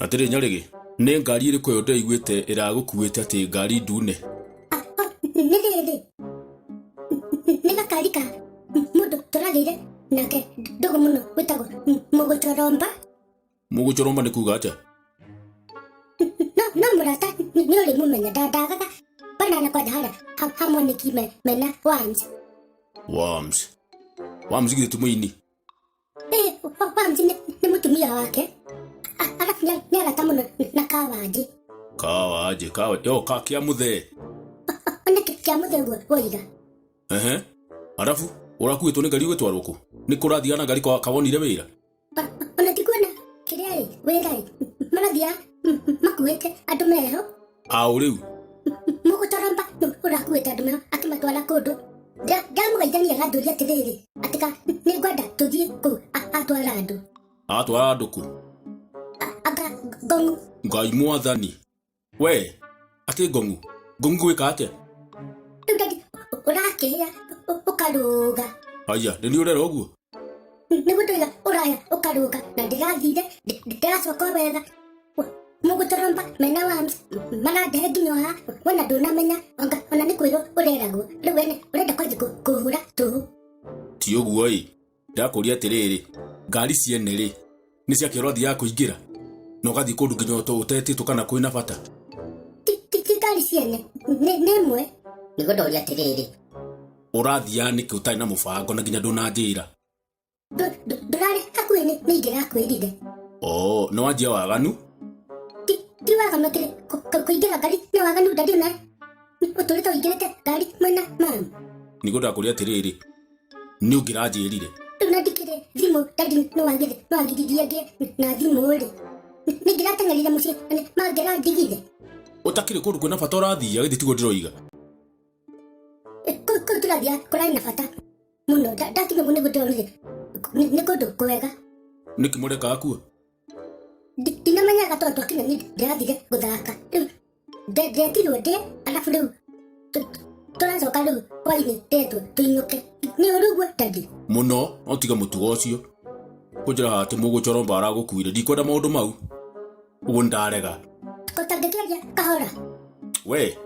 Atĩrĩ Nyarĩgĩ, nĩ ngari ĩrĩkũ ĩyo ndĩraiguĩte ĩragũkuĩte atĩ ngari ndune? Nĩ rĩrĩ, nĩ gakari ka mũndũ tũragĩire nake ndũgũ mũno wĩtagwo Mũgũcoromba. Mũgũcoromba nĩ kuga atĩa? No no mũrata nĩ ũrĩ mũmenya ndandagaga banana kwanja harĩa ha Moniki mena worms. Worms. Worms githĩ ti mũini? Ĩĩ, Wamji nĩ mũtumia wake. Arabu nĩ arata mũno na Kawanji. Kawanji, Kawanji, oh, ka kĩa mũthee. Ona kĩa mũthee ũguo woiga. Ehe. Arabu ũrakuĩtwo nĩ ngari ũgĩtwarwo kũ? Nĩ kũrathiaga na ngari kwa kawonire wĩra? Ona ti kuona kĩrĩa ĩ wĩra ĩ marathiaga makuĩte andũ meho. Aũ rĩu? Mũgũtoromba nĩ ũrakuĩte andũ meho akĩmatwara kũndũ. Ndamũgeithania aganjũria atĩrĩrĩ atĩ ka nĩ ngwenda tũthiĩ kũu atwara andũ. Atwara andũ kũ? Anga Ngong'u. Ngai mwathani. We, atĩ Ngong'u? Ngong'u gwĩka atĩa? Rĩu ndadi ũrakĩhĩa ũkarũga. Aya, nĩ niĩ ũrera ũguo? Nĩguo ndoiga ũraya ũkarũga na ndĩrathire ndĩracoka o wega. Mũgũtoromba mena worms marandehe nginya haha wona ndũnamenya anga ona nĩ kwĩrwo ũreragwo rĩu wene ũrenda kwanjia kũhũra tũhũ. Ti ũguo ĩ, ndakũria atĩrĩrĩ, ngari ciene rĩ, nĩ ciake ũrathiaga kũingĩra na ũgathiĩ kũndũ nginya ũtetĩtwo kana kwĩna bata? Ti ngari ciene, nĩ ĩmwe. Nĩguo ndoria atĩrĩrĩ. Ũrathiaga nĩkĩ ũtarĩ na mũbango na nginya ndũnanjĩra? Ndũrarĩ hakuhĩ nĩ ingĩrakwĩrire. Oo, nĩ wanjia waganu? Ti waganu atĩrĩ, kũingĩra ngari nĩ waganu ndadi na ũtũrĩte ũingĩrĩte ngari mwena mamu. Nĩguo ndakũria atĩrĩrĩ, nĩ ũngĩranjĩrire. Rĩu na ndikĩrĩ thimũ ndadi nĩ wagiririe ngĩe na thimũ rĩ. Nĩ ingĩrateng'erire mũciĩ na nĩ mangĩrandigire. Ũtakĩrĩ kũndũ kwĩna bata ũrathiaga githĩ tiguo ndĩroiga? Kũu tũrathiaga kũrarĩ na bata mũno. Ndakinya ũguo nĩguo ndĩronire nĩ kũndũ kwega. Nĩkĩ mũrekaga kuo? Ndinamenyaga tondũ twakinya niĩ ndĩrathire gũthaka. Rĩu ndetirwo ndĩe arabu rĩu tũracoka rĩu hwainĩ ndetwo tũinũke. Nĩ ũru ũguo daddy? Mũno, no tiga mũtugo ũcio. Kũnjĩra haha atĩ mũgũcoromba aragũkuire, ndikwenda maũndũ mau. Ũguo nĩndarega. Ũtangĩkĩaria kahora. We.